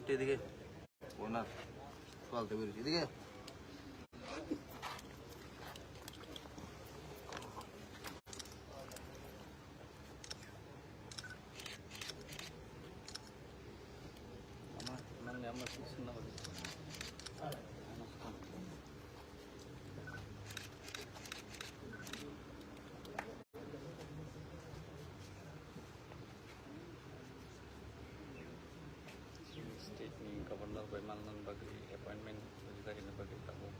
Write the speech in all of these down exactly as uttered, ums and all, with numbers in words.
একটু এদিকে। ওনার ফালতু বেরিয়েছে। এদিকে। State ni governor bai manna bagwi appointment rwna bagwi tabuk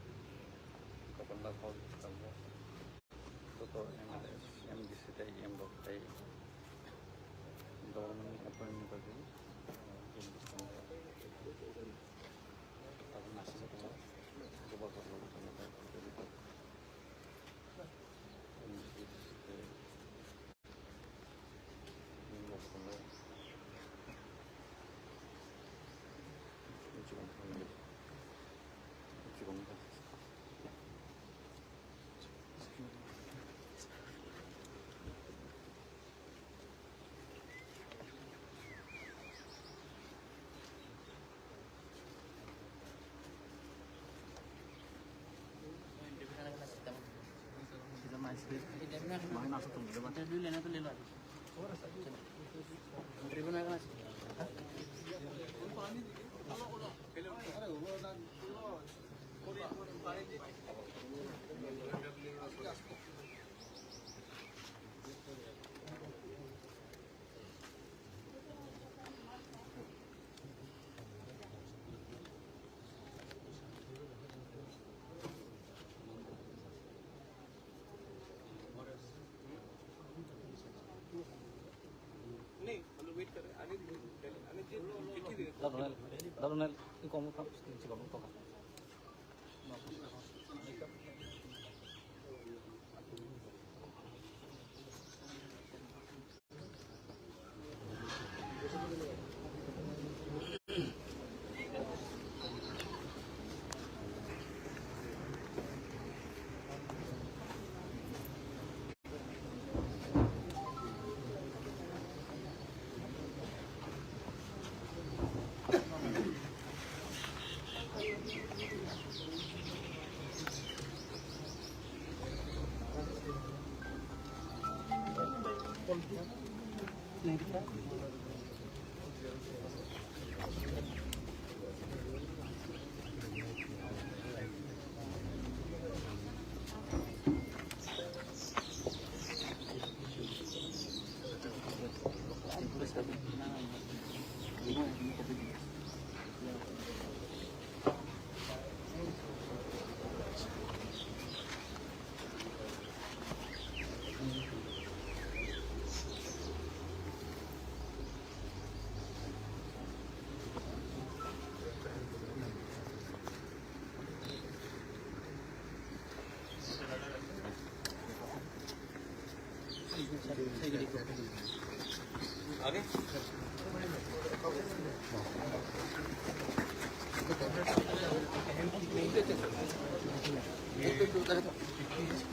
governor house tabuk joto M L A, M D C tei M rok tei government ni appointment bagwi tabuk naisingwi tongo.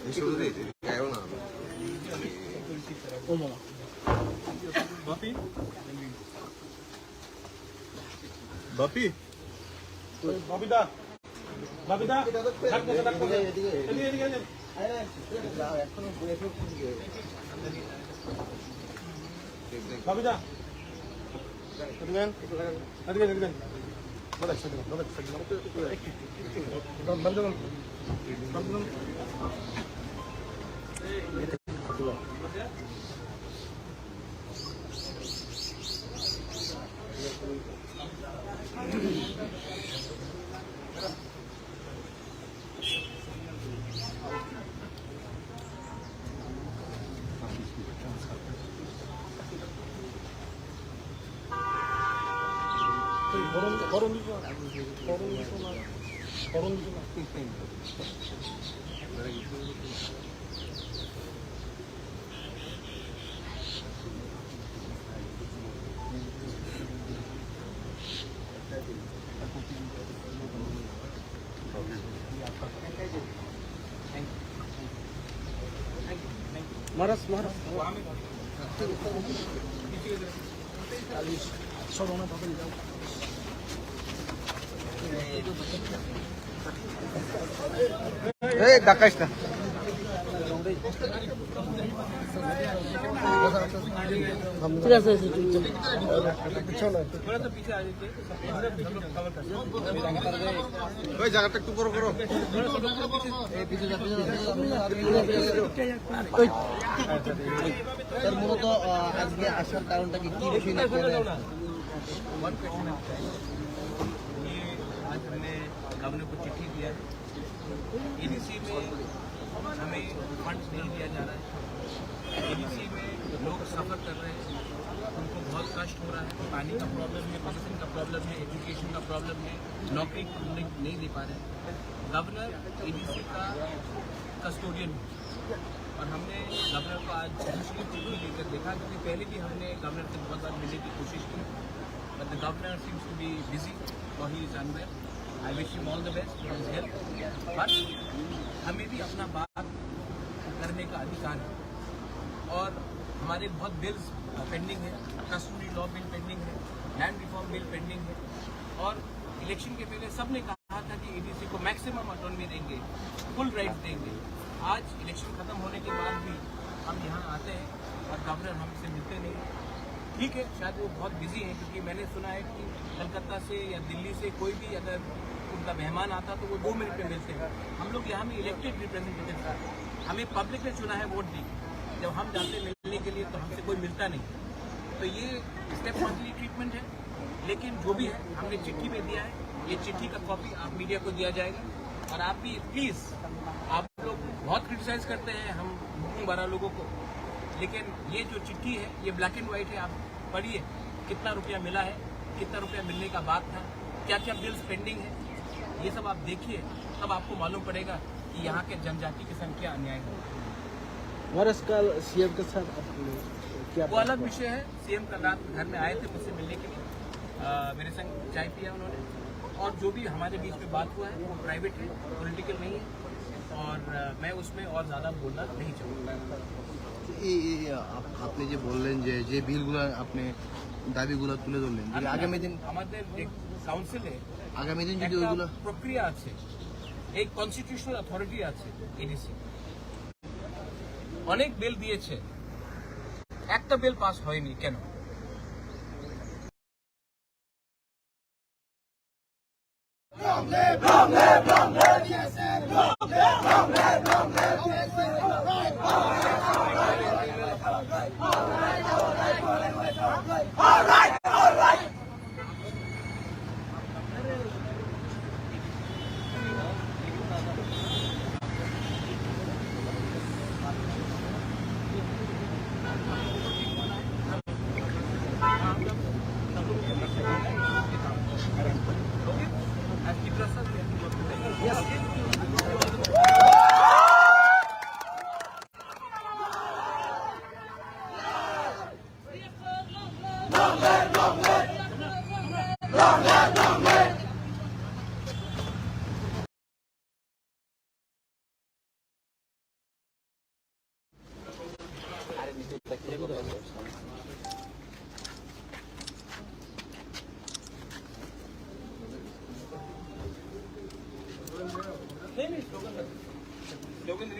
এই শুরুতেই গায়েও না। বাপি, বাপি, বাপিদা, বাপিদা, ডাক দে, ডাক দে। এদিকে, এদিকে, এদিকে। বাপিদা। এদিকে আন। এদিকে আন, এদিকে আন। বলো, একসাথে বলো, বলো, একসাথে বলো। বন্ধ করো। বন্ধ করো। Maharaj, Maharaj. এই ডাকাইস না। ঠিক আছে, ঠিক আছে। ওই জায়গাটা একটু বড় করো। স্যার, মূলত, আহ, আজকে আসার কারণটা কি, কি বিষয় নিয়ে আপনারা? ये आज हमने गवर्नर को चिट्ठी दिया है। एडीसी में हमें फंड्स नहीं दिया जा रहा है। एडीसी में लोग सफ़र कर रहे हैं, उनको बहुत कष्ट हो रहा है। पानी का प्रॉब्लम है, मेडिसिन का प्रॉब्लम है, एजुकेशन का प्रॉब्लम है, नौकरी नहीं, नहीं दे पा रहे हैं। गवर्नर एडीसी का कस्टोडियन है और हमने गवर्नर को आज ऑफिशियली चिट्ठी देकर देखा, क्योंकि पहले भी हमने गवर्नर से बहुत बार मिलने की कोशिश की, but the governor seems to be busy or he is unwell. I wish him all the best for his health. But हमें भी अपना बात करने का अधिकार है और हमारे बहुत बिल्स पेंडिंग है। कस्टोडी लॉ बिल पेंडिंग है, लैंड रिफॉर्म बिल पेंडिंग है और इलेक्शन के पहले सबने कहा था कि एडीसी को मैक्सिमम ऑटोनॉमी देंगे, फुल राइट्स देंगे। आज इलेक्शन खत्म होने के बाद भी हम यहाँ आते हैं और गवर्नर हमसे मिलते नहीं। ठीक है, शायद वो बहुत बिजी हैं, क्योंकि मैंने सुना है कि कलकत्ता से या दिल्ली से कोई भी अगर उनका मेहमान आता तो वो दो मिनट में मिलते हैं। हम लोग यहाँ में इलेक्टेड रिप्रेजेंटेटिव हैं, हमें पब्लिक ने चुना है वोट दी। जब हम जाते मिलने के लिए तो हमसे कोई मिलता नहीं। तो ये स्टेप मॉन्थली ट्रीटमेंट है, लेकिन जो भी है हमने चिट्ठी में दिया है। ये चिट्ठी का कॉपी आप मीडिया को दिया जाएगा और आप भी प्लीज, आप लोग बहुत क्रिटिसाइज करते हैं हम हुकुम बारा लोगों को, लेकिन ये जो चिट्ठी है ये ब्लैक एंड व्हाइट है, आप पढ़िए कितना रुपया मिला है, कितना रुपया मिलने का बात था, क्या क्या बिल्स पेंडिंग है, ये सब आप देखिए, तब आपको मालूम पड़ेगा कि यहाँ के जनजाति के संग क्या अन्याय हो। महाराज, कल सीएम के साथ आपने क्या वो बात अलग हुआ? विषय है। सीएम कल रात घर में आए थे मुझसे मिलने के लिए, अ, मेरे संग चाय पिया उन्होंने, और जो भी हमारे बीच में बात हुआ है वो प्राइवेट है, पॉलिटिकल नहीं है, और, अ, मैं उसमें और ज़्यादा बोलना नहीं चाहूँगा। এই, এই, আপ-, আপনি যে বললেন যে, যে বিলগুলা আপনি দাবিগুলা তুলে ধরলেন, যে আরে না, আগামী দিন আমাদের যে কাউন্সিলে আগামী দিন যদি একটা ওইগুলা প্রক্রিয়া আছে, এই কনস্টিটিউশনাল অথরিটি আছে এডিসি, অনেক বিল দিয়েছে, একটা বিল পাস হয়নি কেন?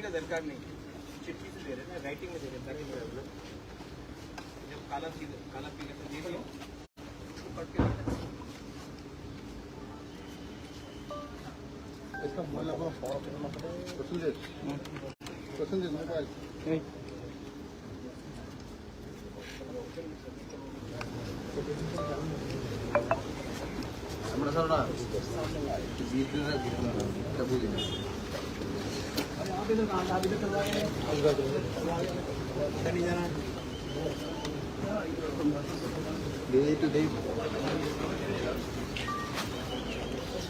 का दरकार नहीं, चिट्ठी से दे रहे हैं, राइटिंग में दे रहे हैं, ताकि जब काला पी-, काला पीला तो दे दिया, ऊपर के इसका मोबाइल नंबर पसंद है, पसंद है मोबाइल।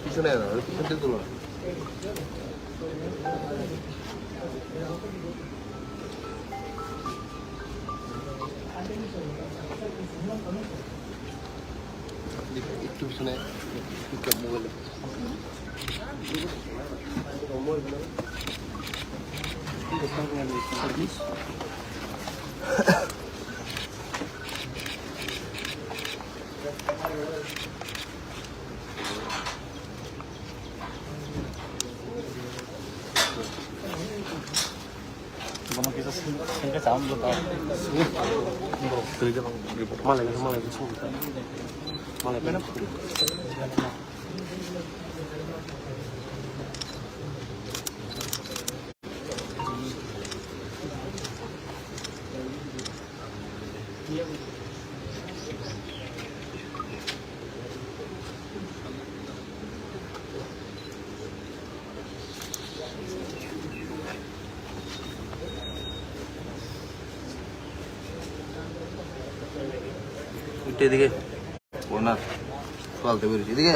পিছনে আয় না, পিছন থেকে তুলো না। একটু পিছনে, একটু mobile. Bono kisa sing-, singkhe cham bwtha. Malai, malai, malai. উঠে এদিকে। ওর না, চলতে পেরেছি। এদিকে।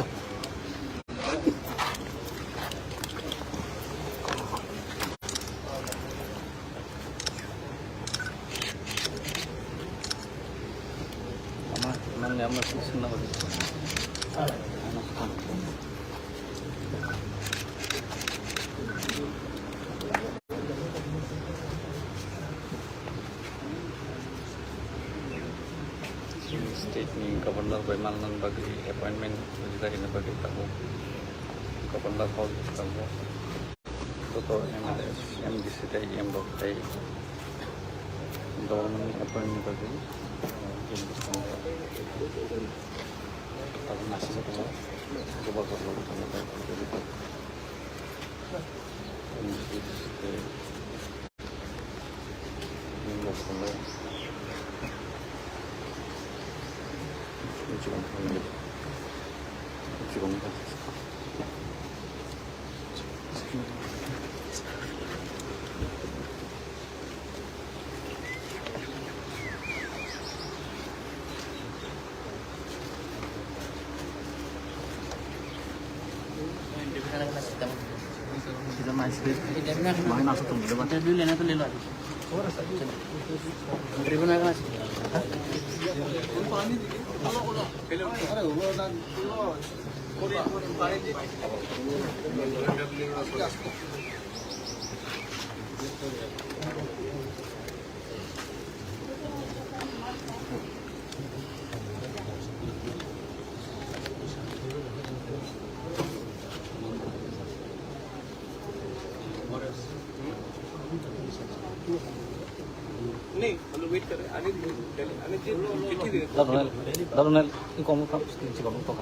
Ama, nang ni ama sih senang lagi. State ni governor bai malna bagwi appointment rijak hina bagwi tabuk governor house tabuk. Joto M L A, M D C tei M rok tei government ni appointment bagwi, uh, tabuk naisingwi tongo. Bubagra rok tongo tei M D C tei नहीं, हम लोग वेट कर रहे हैं। अनिल, अनिल जी, चिट्ठी दे। Double L, double L, iko mo kam, iko mo kam.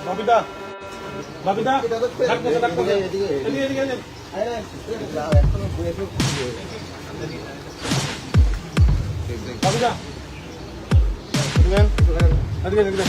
বাপিদা, বাপিদা, ডাক দে, ডাক দে। এদিকে, এদিকে, এদিকে। বাপিদা। এদিকে, এদিকে, এদিকে।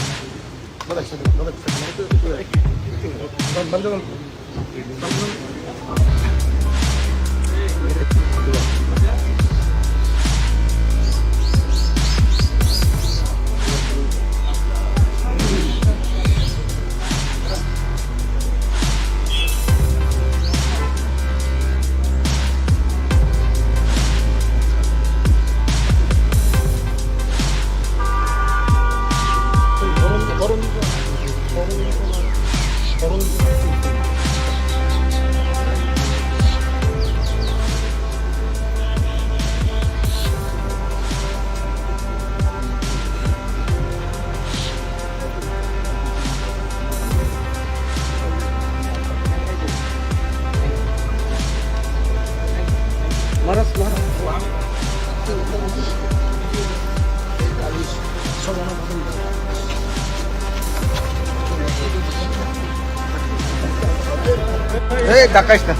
এই ডাকাইস না।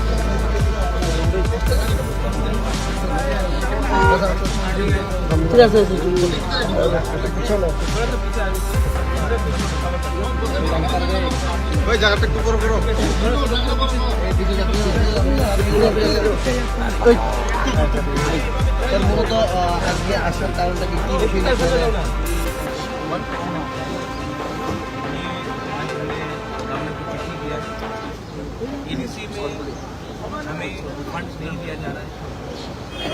ঠিক আছে, আছে, আছে। ওই জায়গাটা একটু বড় করো। এই, স্যার, মূলত, আহ, আজকে আসার কারণটা কি, কি বিষয় নিয়ে? एडीसी में हमें फंड्स नहीं दिया जा रहा है।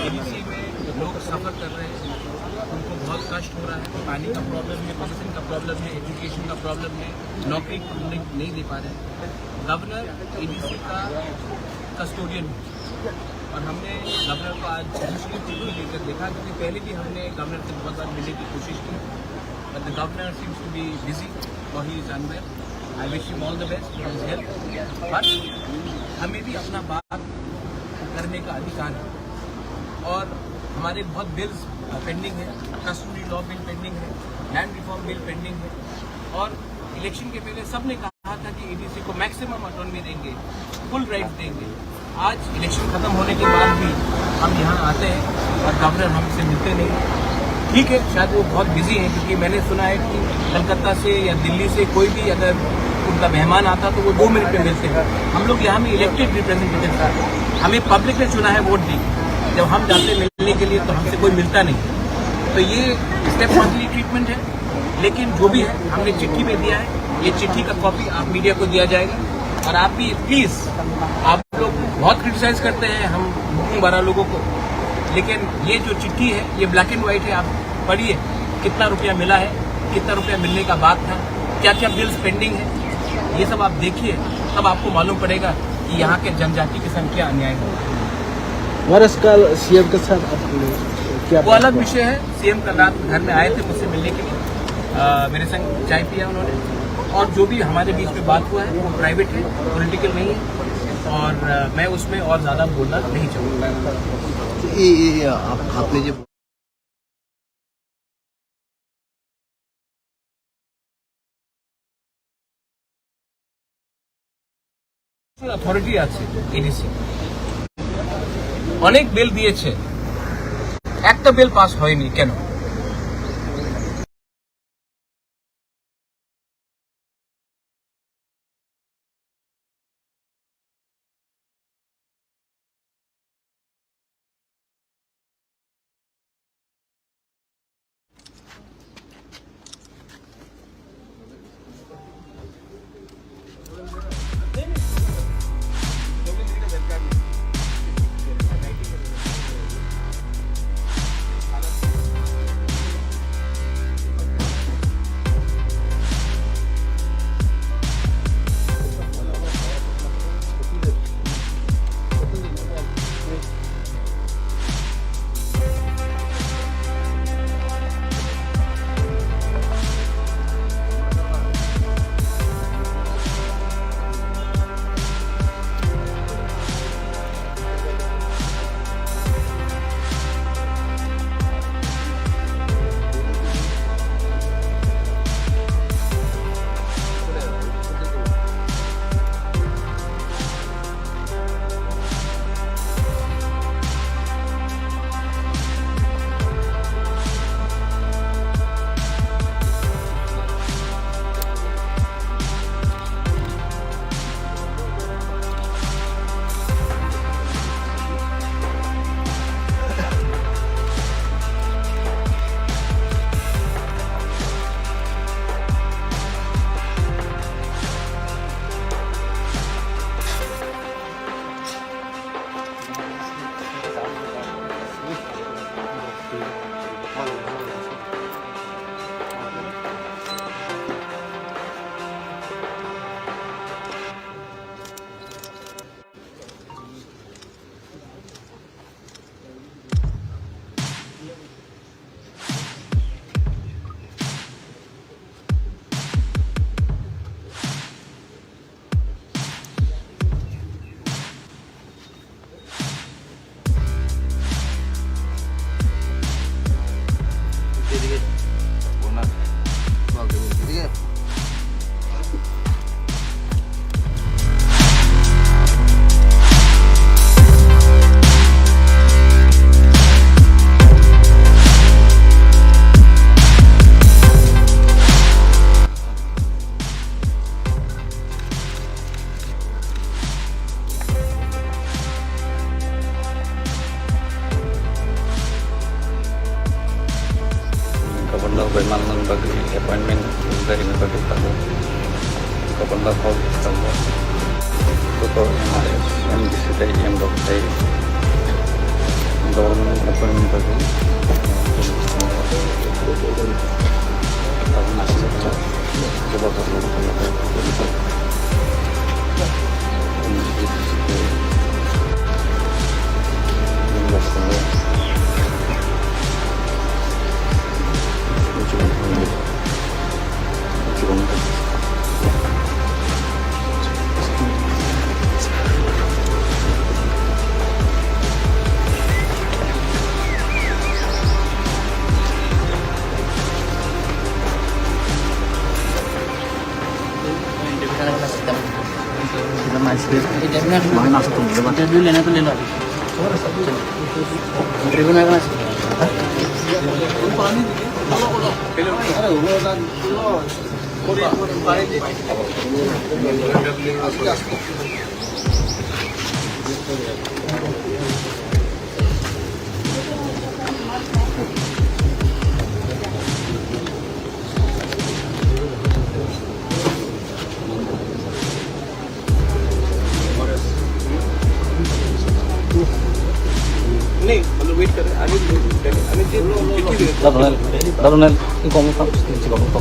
एडीसी में लोग सफ़र कर रहे हैं, उनको बहुत कष्ट हो रहा है। पानी का प्रॉब्लम है, मेडिसिन का प्रॉब्लम है, एजुकेशन का प्रॉब्लम है, नौकरी हम नहीं, नहीं दे पा रहे हैं। गवर्नर एडीसी का कस्टोडियन है और हमने गवर्नर को आज दूसरी टीम लेकर देखा, क्योंकि पहले भी हमने गवर्नर से बहुत बार मिलने की कोशिश की, but the governor seems to be busy और ही जानवर। I wish him all the best for his health। But हमें भी अपना बात करने का अधिकार है और हमारे बहुत बिल्स पेंडिंग है। कस्टोडी लॉ बिल पेंडिंग है, लैंड रिफॉर्म बिल पेंडिंग है और इलेक्शन के पहले सबने कहा था कि एडीसी को मैक्सिमम ऑटोनॉमी देंगे, फुल राइट्स देंगे। आज इलेक्शन खत्म होने के बाद भी हम यहाँ आते हैं और गवर्नर हमसे मिलते नहीं। ठीक है, शायद वो बहुत बिजी हैं, क्योंकि मैंने सुना है कि कलकत्ता से या दिल्ली से कोई भी अगर उनका मेहमान आता तो वो दो मिनट में मिलते हैं। हम लोग यहाँ में इलेक्टेड रिप्रेजेंटेटिव हैं, हमें पब्लिक ने चुना है वोट दी, जब हम जाते मिलने के लिए तो हमसे कोई मिलता नहीं। तो ये स्टेप मॉन्थली ट्रीटमेंट है। लेकिन जो भी है, हमने चिट्ठी में दिया है, ये चिट्ठी का कॉपी आप मीडिया को दिया जाएगा। और आप भी प्लीज, आप लोग बहुत क्रिटिसाइज करते हैं हम बुकिंग वाला लोगों को, लेकिन ये जो चिट्ठी है, ये ब्लैक एंड व्हाइट है, आप पढ़िए कितना रुपया मिला है, कितना रुपया मिलने का बात था, क्या क्या बिल्स पेंडिंग है, ये सब आप देखिए, तब आपको मालूम पड़ेगा कि यहाँ के जनजाति के संग क्या अन्याय हो रहा है। महाराज, कल सीएम के साथ आपने क्या वो बात अलग हुआ? विषय है। सीएम कल रात घर में आए थे मुझसे मिलने के लिए। अ, मेरे संग चाय पिया उन्होंने और जो भी हमारे बीच में बात हुआ है वो प्राइवेट है, पॉलिटिकल नहीं है और, अ, मैं उसमें और ज़्यादा बोलना नहीं चाहूँगा। ये, ये, ये आप, आपने जो अथॉरिटी আছে এডিসি, অনেক বিল দিয়েছে, একটা বিল পাস হয়নি কেন? Manna bagwi appointment rwna bagwi tabuk Governor House tabuk. Joto M R S, M D C tei M Doc tei Governor appointment bagwi tabuk naisingsa. नहीं, हम लोग वेट कर रहे हैं। अनिल, अनिल ji, Double L, Double L, iko mo tam, iko mo to.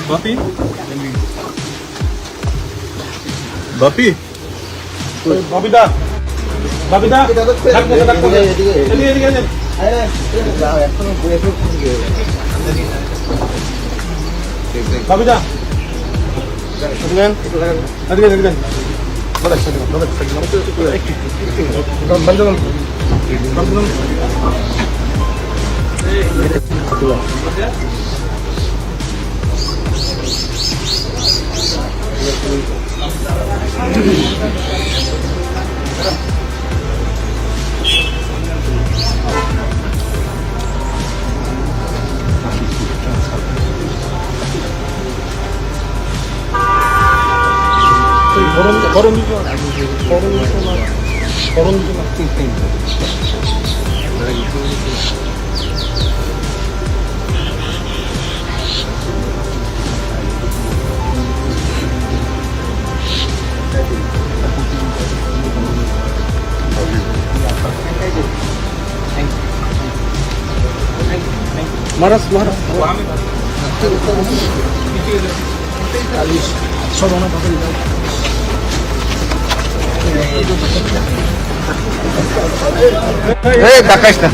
Bapi? Bapi? Babida. Babida. Dak, dak, dak, dak. Edige, edige, edige. Babida. Edige, edige. Balik, balik, balik. Bantu, bantu. Bantu, bantu. Gotong, gotong dito. Gotong dito na. Gotong dito na. Maras, maras. Hey, Takash na.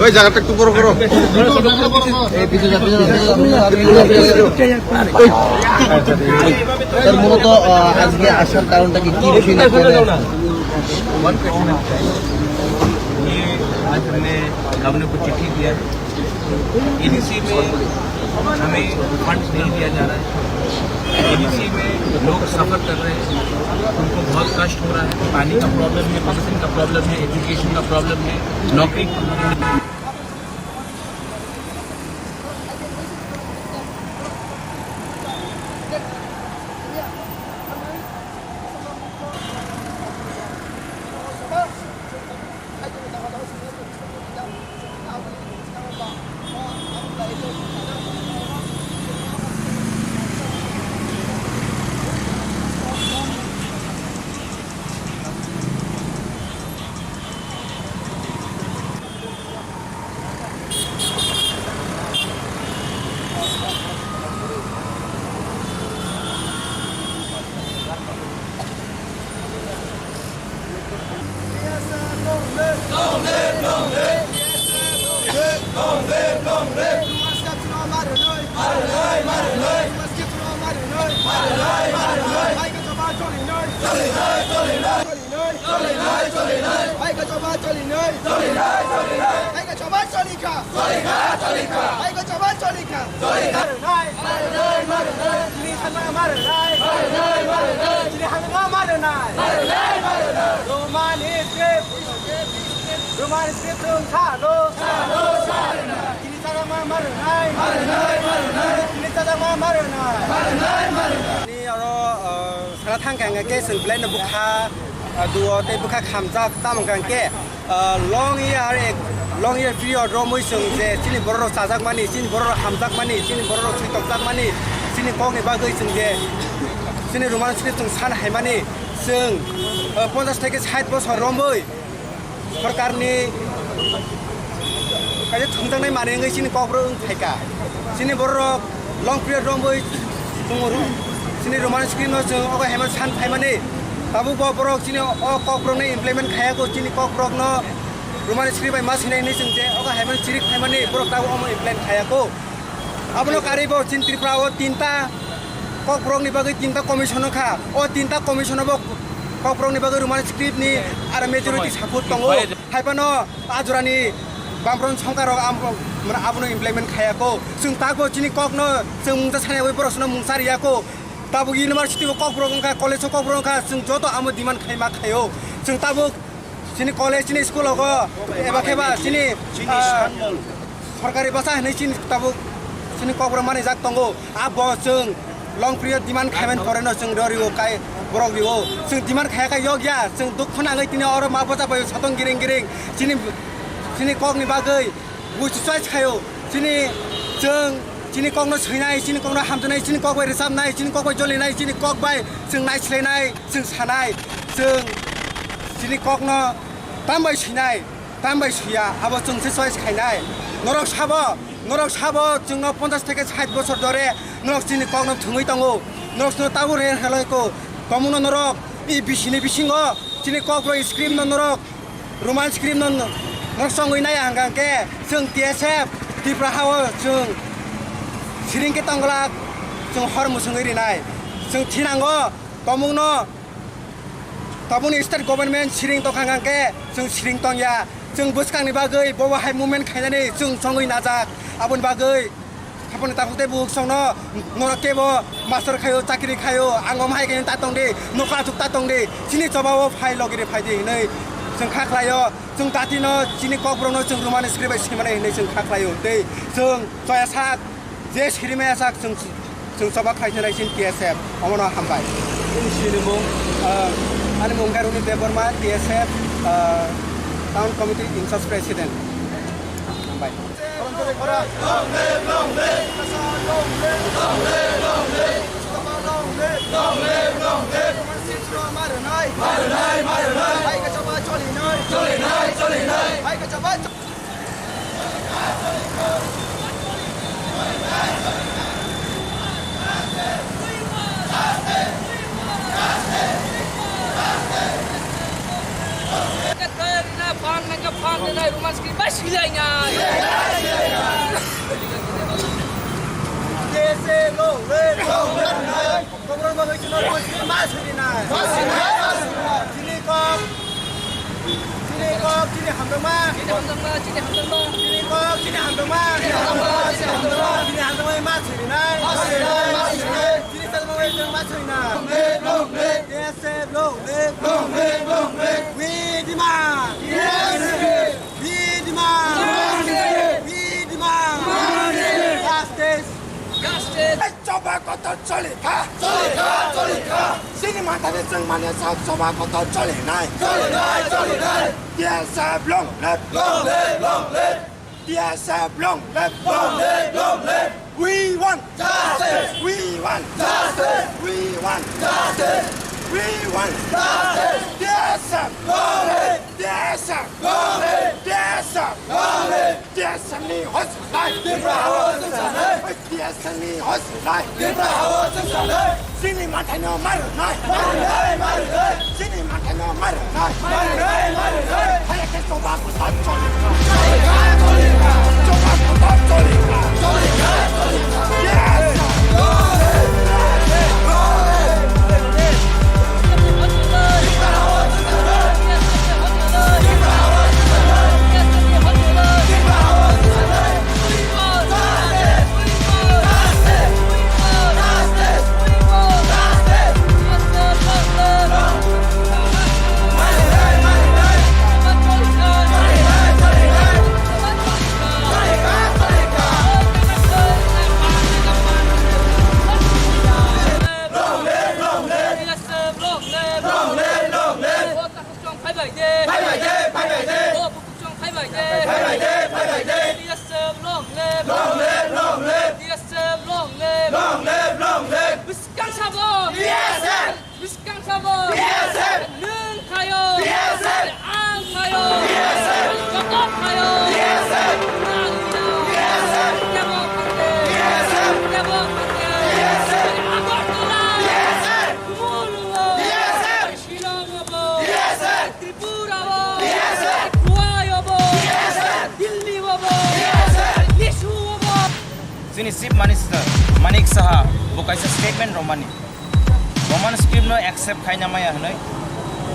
Oye, jaga ta ekটু বড় করো. স্যার, মূলত, আহ, আজকে আসার কারণটা কি, কি বিষয় নিয়ে? आज हमने गवर्नर को चिट्ठी दिया है। एडीसी में हमें फंड्स नहीं दिया जा रहा है। एडीसी में लोग सफ़र कर रहे हैं, उनको बहुत कष्ट हो रहा है। पानी का प्रॉब्लम है, मेडिसिन का प्रॉब्लम है, एजुकेशन का प्रॉब्लम है, नौकरी Roman script, Roman script thung salo. Chini chajakma ma rwnai. Chini chajakma ma rwnai. Ni oro, uh, sana thang kang ke chwng belai no bwkha, uh, duo tei bwkha khamjak tamo kang ke, uh, long year ek, long year period romwi chwng je chini borok rok chajakmani, chini borok rok hamjakmani, chini borok rok swi tokjakmani, chini kokni bagwi chwng je chini Roman script chwng san haimani chwng, uh, ponchash theke sait bosor romwi sorkarni kaisa thumjaknai manwi wngwi chini kokborok wng phaikha. Chini bororok long period romwi tongo. Chini Roman script no chwng ogo hemon san phaimani. Tabuk bo borok chini o kokborokno implement khayako, chini kokborokno Roman script bai ma swinai hinwi chwng je ogo hemon chirik phaimani borok tabuk omo implement khayako. Abono karwi bo chini Tripura o tinta kokborokni bagwi tinta commission wngkha. O tinta commission o bo kokborokni bagwi Roman script ni aro majority support tongo. Haiphano a jorani bamfront songkar rok am-, mane abono implement khayako. Chwng takbo chini kokno chwng mungsa sanaiwi borok sono mungsa riyako. Tabuk university o kokborok wngkha, college o kokborok wngkha, chwng joto amo demand khaima khaio. Chwng tabuk chini college, chini school rogo eba kheba chini, chini ah, sanmung. Sorkari bwsa hinwi chini tabuk chini kokborok manijak tongo. Abo chwng long period demand khaimani poreno chwng ro rio kai borok rio. Chwng demand khaya kha yokya, chwng dukho nangwi tini oro ma bwsa bai sotong giring giring. Chini, chini kokni bagwi buisu choice khaio. Chini chwng chini kokno swinai, chini kokno hamjaknai, chini kok bai rwchapnai, chini kok bai jolinai, chini kok bai chwng naislainai, chwng sanai. Chwng chini kokno tambai swinai. Tambai suya, abo chwng se choice khainai. Norok sabo, norok sabo chwngno ponchash theke sait bosor dore norok chini kokno thwngwi tongo. Norok chwngno tabuk reng halai ko. Tomungno norok e bisini bisingo chini kokborok script no norok, Roman script no norok chongwi nai hwnkha khe chwng T S F Tripura hao chwng siring khe tongglak, chwng hor mwswngwi rinai. Chwng thinango tomungno. Tabukni state government siring tongkha hwnkha khe chwng siring tongya. Chwng bwskangni bagwi bobo hai movement khainani chwng chongwi najak. Aboni bagwi haponi takhuk tei bukhuk songno norok kebo master khaio, chakri khaio, ang omo hai khe ta tongdi, nokha achuk ta tongdi, chini chobao phai logiri phaidi hinwi chwng kha khlaio. Chwng datino chini kokborokno chwng Roman script bai swimani hinwi chwng kha khlaio. Tei chwng choya sak je sirimaya sak chwng Chwng choba khlainai chini T S F, omono hambai. Chini sinimung, ah, ani mung khe Roni Debbarma, T S F, ah, Town Committee in charge President. Hambai. Chini kok, chini kok, chini hamjakma. Chini kok, chini hamjakma. Chini hamjakma, chini hamjakma. Chini hamjakma ma sui rinai. Ma sui rinai, ma sui rinai. Chini salma wai chwng ma sui na. Long live, long live. T S F, long live. Long live, long live. We demand. Yes. We demand. Yes. We demand. Yes. Justice. Justice. Choba kotor choli kha. Choli kha, choli kha. Chini mathani chwng mane sa choba kotor choli nai. Choli nai, choli nai. T S F long live. Long live, long live. T S F long live. Long live, long live. We want justice. We want justice. We want justice. We want justice. T S F long live. T S F long live. T S F long live. T S F ni hos nai. Tipra hos nai. T S F ni hos nai. Tipra hos nai. Chini mathai no mar nai. Mar nai, mar nai. Chini mathai no mar nai. Mar nai, mar nai. Hai ke choba ko ta choli. Choli ka, choli ka. Choba ko ta choli ka. Choli ka, choli ka. Yes. Long live, long live. Phai bai de, phai bai de, phai bai de. Bo bukuchung phai bai de. Phai bai de, phai bai de. T S F long live. Long live, long live. T S F long live. Long live, long live. Bwskang sabo. T S F. Bwskang sabo. T S F. Nwng khayo. T S F. Ang khayo. T S F. Joto khayo. T S F. Ang khayo. T S F. Kebo phande. T S F. Kebo phande. T S F. Agartala. T S F. Kumulungo. T S F. Shillong obo. T S F. Tripura obo. T S F. Goa obo. T S F. Delhi obo. T S F. Misu obo. Chini Chief Minister Manik Saha bo kaisa statement romani, Roman script no accept khaina maya hwnwi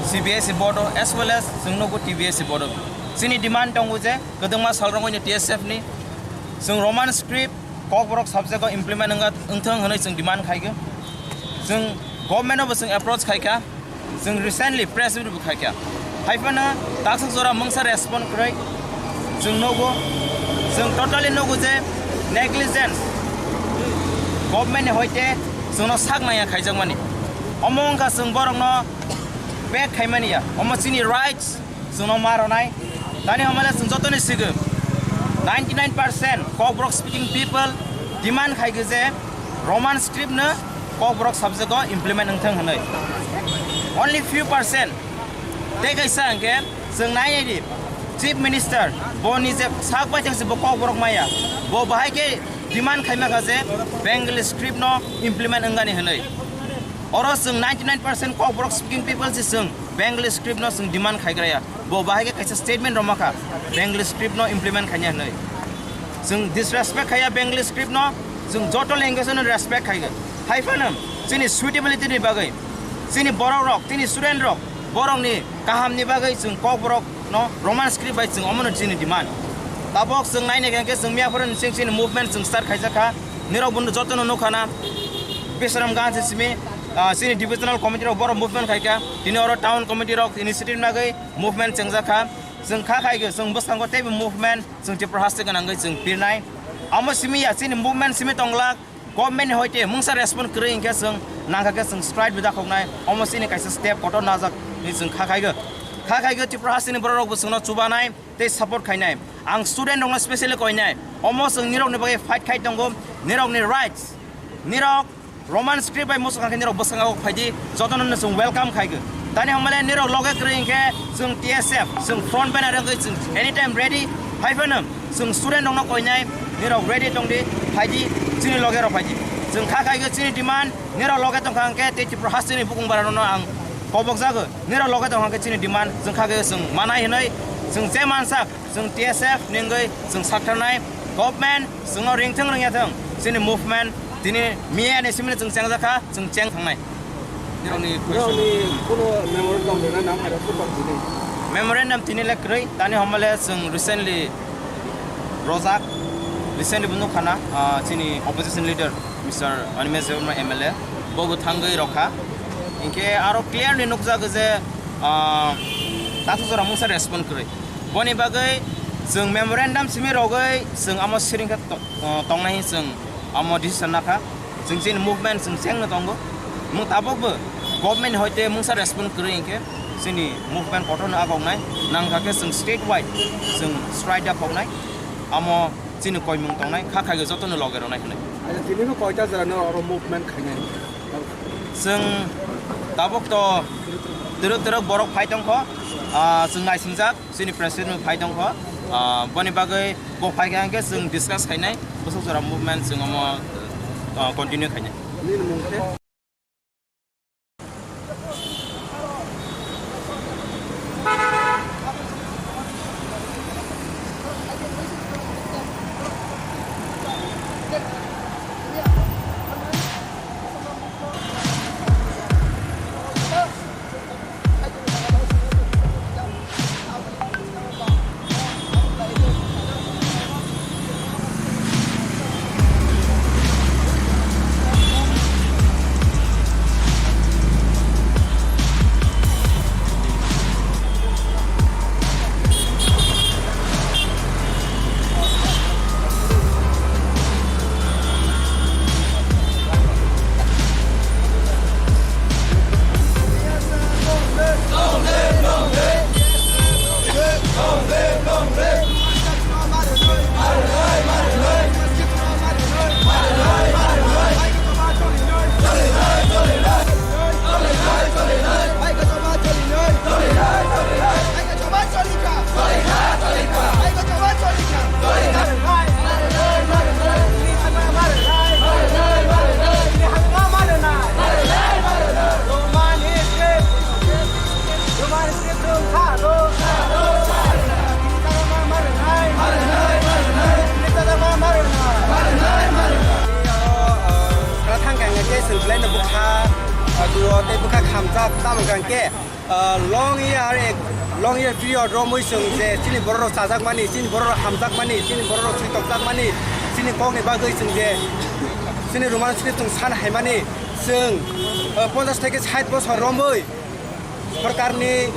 C B S E board o as well as chwng nugo T B S E board o. Chini demand tongo je kwdwngma salrogwi ni T S F ni chwng Roman script Kokborok subject o implement wngya, wngthung hwnwi chwng demand khaikha. Chwng government o bo chwng approach khaikha. Chwng recently press meet bo khaikha. Haiphano taksa jora mungsa respond kwrwi. Chwng nugo, chwng totally nugo je negligence government ni hoite chwngno sak nangya khaijakmani. Omo wngkha chwng borokno back khaimani ya. Omo chini rights. Chwngno ma rwnai. Tani hamale chwng jotoni sigw ninety nine percent Kokborok speaking people demand khaikha je Roman script no Kokborok subject o implement wngthung hwnwi. Only few percent. Tei kaisa hwnkhe chwng nai nai di, Chief Minister boni je sak bai thangsi bo Kokborok maya, bo bahai khe demand khaima kha je Bengali script no implement wngani hwnwi. Oro chwng ninety nine percent Kokborok speaking people se chwng Bengali script no chwng demand khaigraya. Bo bahai khe kaisa statement rwma kha Bengali script no implement khaina hwnwi. Chwng disrespect khaiya Bengali script no, chwng joto language no respect khaigo. Haiphano chini suitability ni bagwi, chini borok rok, chini student rok, borok ni kaham ni bagwi chwng Kokborok no Roman script bai chwng omono chini demand. Tabok chwng naina hwnkhe chwng miya phoro ni chwng chini movement chwng start khaijak kha. Nirok bono jotono nukha na Bisramganj simi, ah, chini divisional committee rok borok movement khaikha. Tini oro town committee rok initiative nagwi movement chwngjak kha. Chwng kha khaikhe chwng bwskango teibo movement chwng Tripura haste gwnangwi chwng pirnai. Amo simi ya chini movement simi tonglak. Government ni hoite mungsa respond kwrwi hinkhe chwng nangkha khe chwng strike bo dakhoknai, omo chini kaisa step kotor najak hinwi chwng kha khaigw. Kha khaigw Tripura hasteni borok rokbo chwngno chubanai tei support khainai. Ang student rokno specially koinai, omo chwng nirokni bagwi fight khai tongo, nirokni rights, nirok Roman script bai muchung kha khe nirok bwskango phaidi, jotono no chwng welcome khaigw. Tani hamale nirok loge kwrwi hinkhe chwng T S F, chwng front banner wngwi chwng anytime ready. Haiphano chwng student rokno koinai, nirok ready tongdi, phaidi, chini loge rok phaidi. Chwng kha khaigwi chini demand, nirok loge tongkha hinkhe tei Tripura hasteni bukung barano ang kobok jagw. Nirok loge tongkha hinkhe chini demand chwng kha khe chwng manai hinwi chwng je mansak, chwng T S F ningwi chwng saktharnai. Government chwngno ringthung ringyathung, chini movement tini miya ni simino chwng chengjakha, chwng cheng thangnai. Nirokni question. Nirokni kuno memorandum rwna nang khaira support tini. Memorandum tini le kwrwi, tani homa le chwng recently rojak, recently bo nukha na, ah, chini opposition leader Mister Animesh Debbarma M L A, bo bo thangwi rokha. Hinkhe aro clearly nukjago je, ah, takhuk jora mungsa respond kwrwi. Boni bagwi chwng memorandum simi rogwi chwng amo siring khe to-, ah, tongnai chwng amo decision nakha. Chwng chini movement chwng chengno tongo. Mung tabukbo government hoite mungsa respond kwrwi hinkhe chini movement kotorno agoknai. Nangkha khe chwng state wide chwng strike da phoknai. Amo chini koimung tongnai, kha khaigwi jotono loge rwnai hwnwi. Acha, tini no koita jora no oro movement khainai? Chwng tabuk to twrwk twrwk borok phai tongkho, ah, chwng naisingjak, chini president bo phai tongkho, ah, boni bagwi bo phai kha hinkhe chwng discuss khainai, bwswk jora movement chwng omo, ah, continue khainai. Nini mung khe? Thang kang ke sel belai no bukha, duo tei bukha khamjak tamo kang ke. Ah, long year, ek, long year period romwi chwng je chini borok rok chajakmani, chini borok rok hamjakmani, chini borok rok swi tokjakmani, chini kokni bagwi chwng je chini Roman script chwng san haimani, chwng, ah, ponchash theke sait bosor romwi sorkarni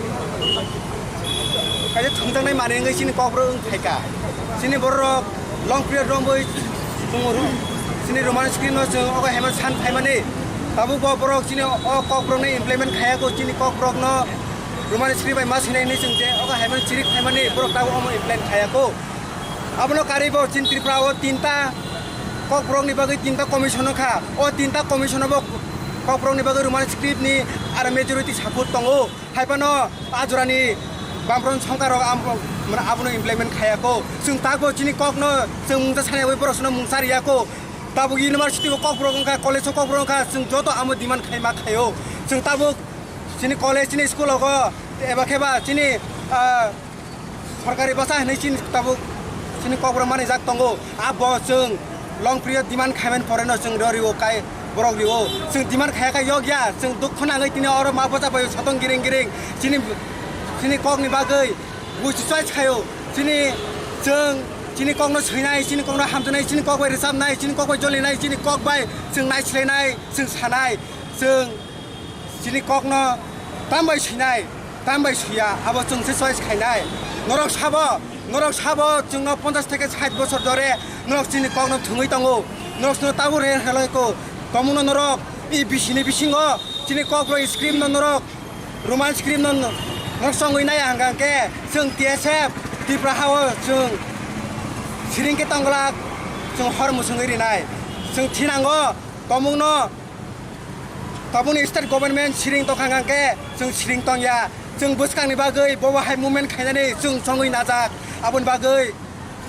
kaisa thwngjaknai manwi wngwi chini kokborok wng phaikha. Chini borok rok long period romwi chini Roman script no chwng ogo hemon san phaimani. Tabuk bo borok chini o kokborokno implement khayako, chini kokborokno Roman script bai ma swinai hinwi chwng je ogo hemon chirik phaimani, borok tabuk omo implement khayako. Abono karwi bo chini Tripura o tinta kokborokni bagwi tinta commission wngkha. O tinta commission o bo kokborokni bagwi Roman script ni aro majority support tongo. Haiphano a jorani Bamfront songkar rok am-, mane abono implement khayako. Chwng takbo chini kokno chwng mungsa sanai abo borok sono mungsa riyako. Tabuk university o kokborok wngkha, college o kokborok wngkha, chwng joto amo demand khai ma khaio. Chwng tabuk chini college, chini school rogo eba kheba chini, ah, sorkari bwsa hinwi chini tabuk chini kokborok manijak tongo. Abo chwng long period demand khaimani poreno chwng ro rio kai borok rio. Chwng demand khaya kha yokya, chwng dukhu nangwi tini oro ma bwsa bai sotong giring giring chini, chini kokni bagwi buchi choice khaio. Chini chwng chini kokno swinai, chini kokno hamjaknai, chini kok bai rwchapnai, chini kok bai jolinai, chini kok bai chwng naislainai, chwng sanai, chwng chini kokno tambai swinai, tambai swiya, abo chwng se choice khainai. Norok sabo, norok sabo chwngno ponchash theke sait bosor dore norok chini kokno thwngwi tongo. Norok chwngno tabuk re helai ko. Tomungno norok i bisini bisingo chini kokborok script no norok Roman script no norok chongwi nai hwnkha khe chwng T S F Tripura hao chwng siring khe tongglak, chwng hor musungwi rinai. Chwng thinango tomungno. Tabukni state government siring tongkha hwnkha khe chwng siring tongya. Chwng bwskangni bagwi bobo hai movement khainani chwng chongwi najak. Aboni bagwi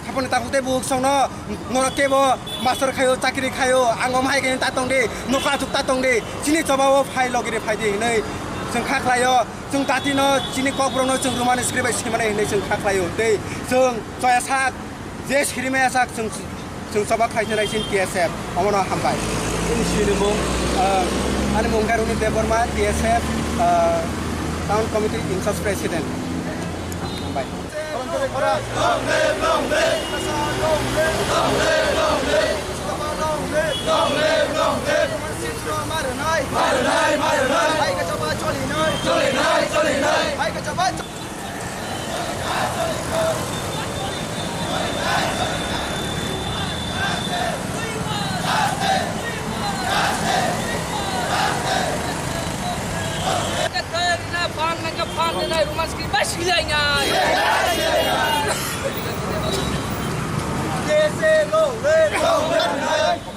haponi takhuk tei bukhuk songno norok kebo master khaio, chakri khaio, ang omo hai khe ta tongdi, nokha achuk ta tongdi, chini chobao phai logiri phaidi hinwi chwng kha khlaio. Chwng datino chini kokborokno chwng Roman script bai swimani hinwi chwng kha khlaio. Tei chwng choya sak Je sirimaya sak chwng, chwng choba khlainai chini T S F, omono hambai. Chini sinimung, ah, ani mung khe Roni Debbarma, T S F, ah, Town Committee in charge President.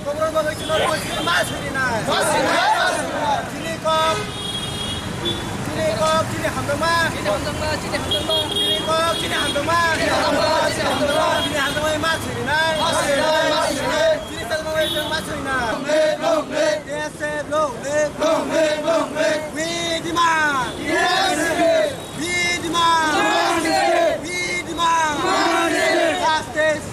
Kobror bagwi chwla koichwla ma suri nai. Ma suri nai, ma suri nai. Chini kok. Chini kok, chini hamjakma. Chini hamjakma, chini hamjakma. Chini kok, chini hamjakma. Chini hamjakma, chini hamjakma. Chini hamjakma ma suri nai. Ma suri nai, ma suri nai. Chini hamjakma ma suri nai. Long live, long live. T S F long live. Long live, long live. We demand. Yes. We demand. Yes. We demand. Yes. Justice.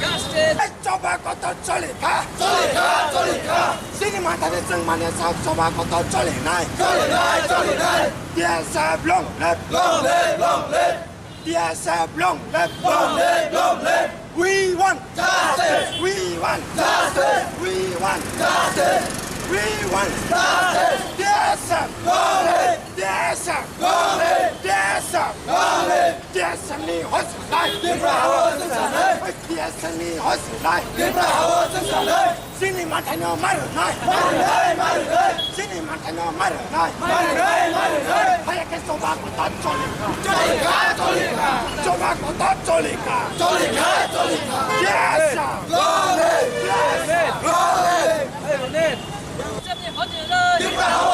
Justice. Choba kotor choli kha. Choli kha, choli kha. Chini mathani chwng mani sa choba kotor choli nai. Choli nai, choli nai. T S F long live. Long live, long live. T S F long live. Long live, long live. We want justice. We want justice. We want justice. We want justice. T S F long live. T S F long live. T S F long live. T S F ni hostilai. Tripura hao chwng sanai. T S F ni hostilai. Tripura hao chwng sanai. Chini mathani ma rwnai. Ma rwnai, ma rwnai. Chini mathani ma rwnai. Ma rwnai, ma rwnai. Haya ke choba kotor choli kha. Choli kha, choli kha. Choba kotor choli kha. Choli kha, choli kha. Yes, sir. Long live. Yes, sir. Long live. Tripura hao